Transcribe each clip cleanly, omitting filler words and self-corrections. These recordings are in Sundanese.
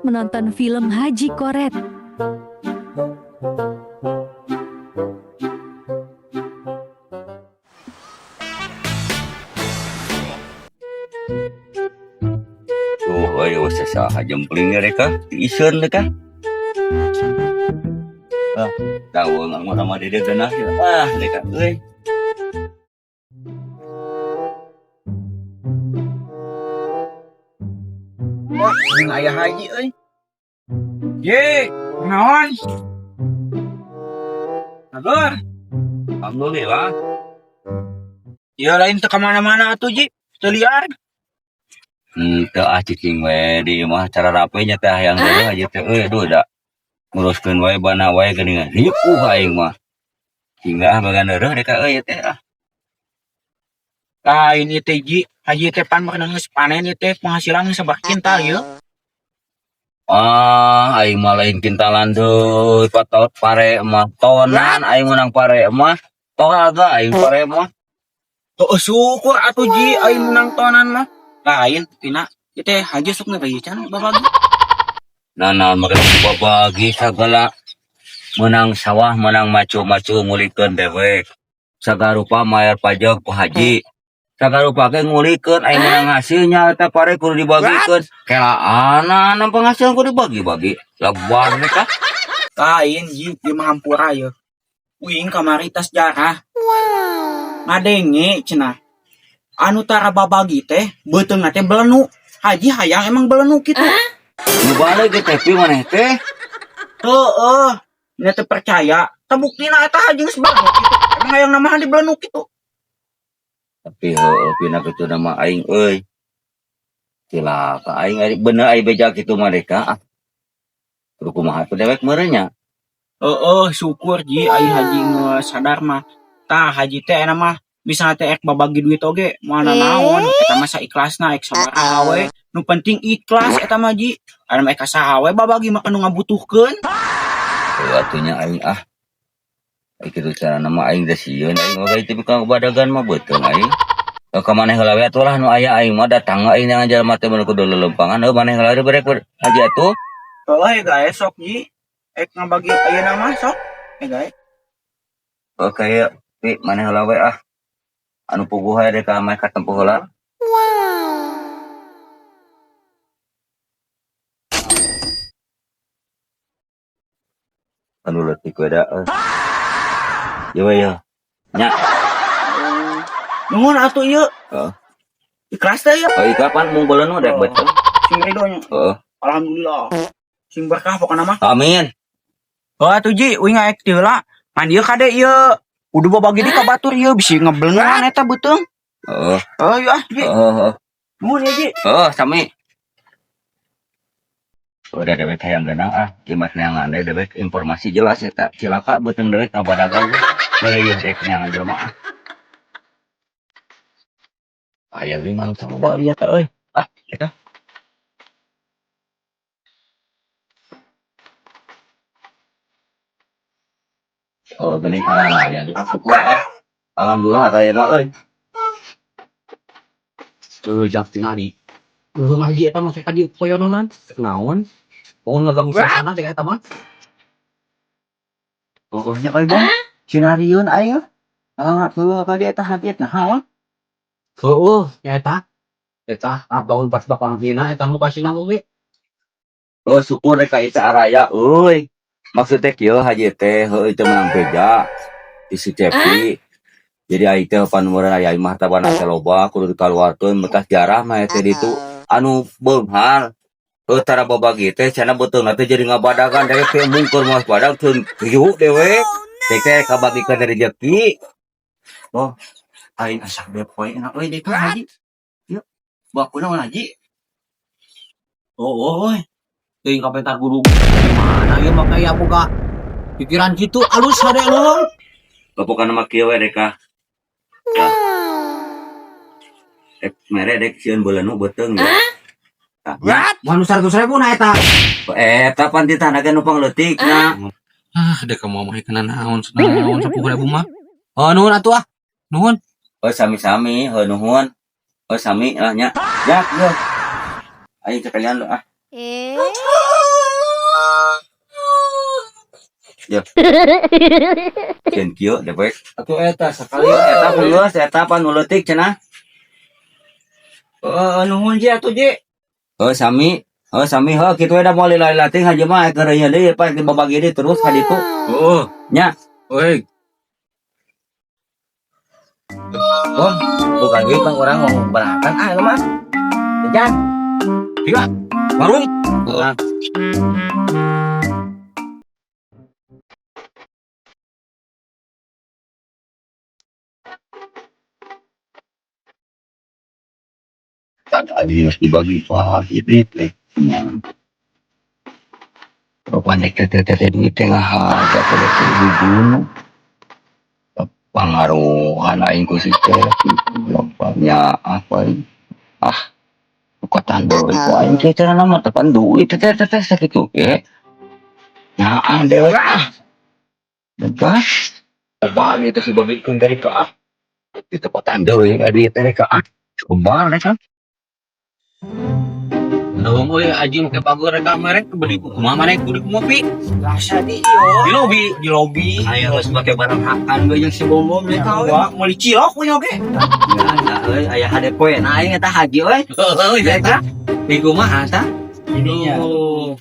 Selamat menonton film Haji Koret. Tuh, ayo saha jempling mereka tiiseun mereka. Ah, tahu nggak mau sama dede genah ya. Ah, mereka euy. Wah, jeung aya haji euy. Ye, naon? Kabar? Alhamdulillah. Ya lain teu kamana-mana atuh, Ji. Teu liar. Teu ah, cicing we di imah cara rapi nya teh hayang deui aja teh euy, aduh, da nguruskeun wae bana wae geuningan. Ripuh aing mah. Hingga ah bagan deureuh deka euy teh ah. Lain ieu teh, Ji. Haji teh pan meureun geus panen ieu teh, penghasilan geus sabaraha kintal ieu? Ah, aing mah lain kintalan deui, patot pare mah tonan aing menang pare mah. Toga aing pare mah. Oh, syukur atuh, Ji, aing menang tonan mah. Lain tina ieu teh haji sok ngeureui can babagi. Nah, nah, makan babagi segala menang sawah, menang macu-macu ngulikeun dewek. Sagarupa mayar pajak ku haji. Sagarupa ge ngulikeun aing menang hasilnya eta pare kudu dibagikeun. Kelaana penghasilan kudu dibagi-bagi. Lebar nih kah? Lain, Ji, ieu mah hampura ieu. Uing kamari tas jarah. Ngadenge cenah. Anu tara babagi teh beuteungna teh belenu. Haji hayang emang belenu kitu? Nu balik ke tepi maneh teh. Heeh, nya teu percaya. Tah, buktina eta haji geus belenu kitu. Emang hayang namahan di belenu kitu? Tapi heueuh pina kitu nama aing euy. Cilaka aing ari bener aing beja kitu mah deka. Ah. Kudu kumaha tuh dewek meureun nya? Heeh, syukur, Ji, ai haji geus sadar mah. Tah, haji teh ena mah misalnya teh ek babagi duit oge moal naon, eta mah saikhlasna, ek sabaraha we. Nu penting ikhlas eta mah, Ji. Anu mah ek ka saha we babagi mah, nu ngabutuhkeun. Heuh atuh nya aing ah. Ai kitu carana mah aing teh sieun aing oge tapi ka badagan mah beuteung aing. Ka maneh heula we atuh lah nu aya, aing mah datang aing dengan jelema teh mun kudu lelempangan heuh maneh heula bere haji atuh. Heuh gae sok, Ji. Ek ngabagi ayeuna mah sok. Eh gae. Oke ya, pi maneh heula we ah. Anu puguh aya ka mah katempuh heula. Anu leutik we da euy. Ieu we ya. Nya. Nuhun atuh ieu. Heeh. Ikhlas teh ieu? Oh, ikhlas pan mung beuleun dek beuteung. Sing ridho nya. Heeh. Alhamdulillah. Sing berkah pokona mah. Amin. Oh atuh, Ji, uing aek ti heula. Ngan ieu kade ieu. Kudu babagi di ka batur ieu bisi ngeblengan eta beuteung. Heeh. Oh iya, Ji. Heeh. Nuhun ya, Ji. Heeh, sami. Udah dewek hayang geunah ah, jimat neangan deui dewek informasi jelas eta. Cilaka beuteung dewek ngabadagan. Beuh ieu dek neangan jelema ah. Aya we manusia loba ieu teh euy. Ah, eta. Oh, geuning ah, ya ah. Alhamdulillah aya euy. Tuh, jak tingali. Leuheung haji eta mah ka dieu poyononan. Naon? Oh, ngaganggu suasana teh eta mah. Oh, nya euy, Bang. Sinarieun aing ah. Ah, heueuh ka dieu eta haji naha? Heueuh, nya eta. Eta ah bangun pas bakal hina eta mah kasina oge. Oh, syukur rek ka ieu araya euy. Maksud teh kieu, haji teh heueuh teu meunang beja di si Cepi. Jadi aing teh pan meureun aya imah tabana teh loba kudu dikaluarkeun bekas jarah mah teh ditu anu beunghar. Heuh tara babagi teh cenah beuteungna teh jadi ngabadagan dewek teh mungkur moal badag keun kieu dewek. Teh teh kabagikeun rezeki. Oh, aing asa poe enak euy deui haji. Ieu baku naon haji? Oh, oh, teuing kapentar guru gimana ieu mah kayak boga pikiran kitu alus hade leuheung. Pokokna mah kieu we deka. Ya. Ek mere dek sieun beulenu beuteung ya. Tah, nya. Mun 100.000 na eta. Eta pan ditah ge nu pangleutik na. Ah, dek mau mah kena naon naon 10.000 mah. Oh, nuhun atuh ah. Nuhun. Oh, sami-sami, heuh nuhun. Oh, sami lah nya. Ya, yo. Ayo sekalian lo ah. Eh. Ya. Sieun kieu dewek. Atuh eta sakali Eta geus eta pan nu leutik cenah. Heeh, nuhun Ji atuh Ji. Heuh sami. Heuh sami heuh kitu we da moal lila-lila teuing haji mah keur ieu deui pa dibabagi deui terus ka ditu. Heeh. Nya. Euy. Bom, bukan duit bang orang ngomong berakan ah mah. Jajan. Tiga. Warung. Heeh. Tadi harus dibagi pagi duit teh. Rupanya teh teh teh duit teh ngahaja teh teh dibunuh. Pangaruhan aing ku si Cepi. Lempangnya apa ini? Ah, bukan deui ku aing teh cenah mah tepan duit teh teh teh sakitu ge. Nyaah dewek ah. Bebas. Bagi teh dibagikeun dari ka ah. Di tepatan deui duit teh ka ah. Coba kan. Nuhun euy haji make bagus rek merek beli kumaha maneh kudu kumaha pi? Biasa di ieu. Di lobi. Di lobi. Ayo harus pakai barang hakan gue jeung si bom bom Wah, meuli cilok we oge. Nah, euy aya hade poe na aing eta haji euy. Heeh, eta. Di kumaha ta? Ininya. Oh.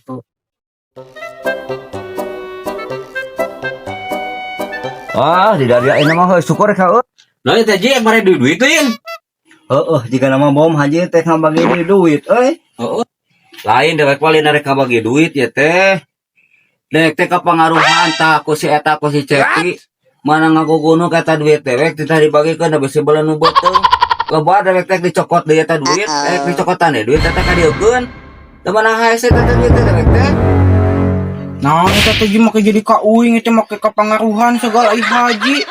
Wah, di daria ini mah heuh syukur ka euy. Nah, eta ji yang mere duit teuing. Heueuh, jika nama bom haji teh ngabagi deui duit euy. Heeh. Lain dewek paling rek ngabagi duit ya teh. Dewek teh kapangaruhan tah ku si eta ku si Cepi. Mana ngagugunuk eta duit dewek teh dibagikeun da bisi beuleun nu beuteung. Lebar dewek teh dicokot deui eta duit, dicokotan deui duit eta kadieukeun. Da mana hese eta duit teh dewek teh. Nah, eta teh ji make jadi ka uing eta make kapangaruhan segala ai haji.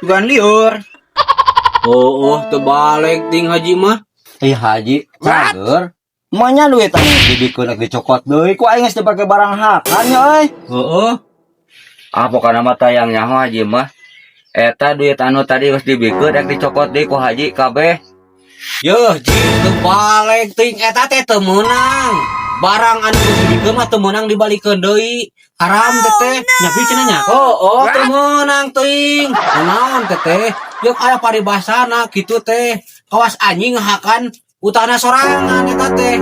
Bukan lieur. Oh, oh, teu balik ting haji mah. Ih haji, cager. Manya duit anu dibikeun rek dicokot deui ku aing geus dipake barang hakan nya euy. Heeh. Ah pokona mah tayang nyaho haji mah. Eta duit anu tadi geus dibikeun rek dicokot deui ku haji kabeh. Yeuh, ji teu balik ting eta teh teu meunang. Barang anu geus dibikeun mah teu meunang dibalikeun deui. Haram teh teh. Nya pi cenah nya. Oh, teu meunang teuing. Naon teh teh? Yeuk aya paribasana kitu teh. Kawas anjing ngahakan utahna sorangan eta teh.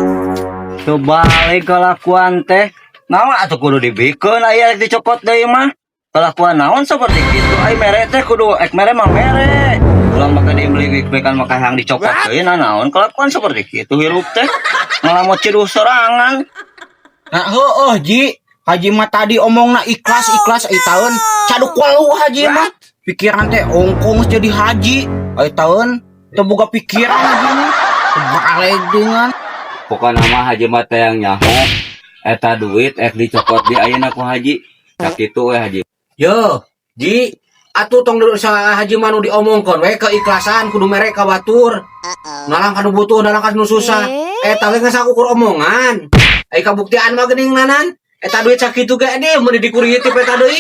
Teu balik kelakuan teh. Naon atuh kudu dibikeun aya rek dicokot deui mah. Kelakuan naon seperti kitu ai mere teh kudu ek mere mah mere. Ulah make dibeli-belikan make hayang dicokot deui nah naon kelakuan seperti kitu hirup teh. Ngalamot ciduh sorangan. Nah, heueuh Ji. Haji mah tadi omongna ikhlas-ikhlas ai taeun caduk walu haji mah. Pikiran teh ongkong geus jadi haji. Ai taeun teu boga pikiran haji mah. Balik dengan Pokokna mah haji mah teh yang nyaho eta duit ek dicokot di ayeuna ku haji. Sakitu we haji. Yo, Ji, atuh tong dulu sa haji mah nu diomongkeun we keikhlasan kudu mere ka batur. Nalang kanu butuh, nalang kanu susah. Eta we geus ukur omongan. Ai kabuktian mah geuning nanan. Eta duit sakitu ge deh mun dikurieu teh eta deui.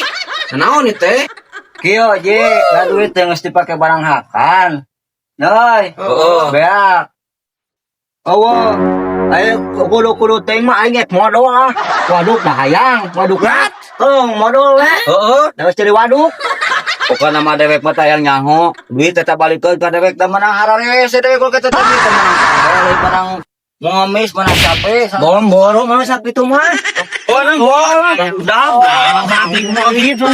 Naon ieu teh? Kieu ji, da duit teh geus dipake barang hakan. Yoi, Heeh. beak. Eueuh. Ayo kudu-kudu teuing mah aing ek modal ah. Waduk dah hayang, waduk. Heuh, modal we. Heeh. Da geus jadi waduk. Pokokna mah dewek mah tayang nyaho, duit tetap balikeun ka dewek da menang hararese dewek ku eta duit teh menang. Balik menang mengemis menang capek. Bom boro mah sakitu mah. Oh, nang bohong. Udah, gitu.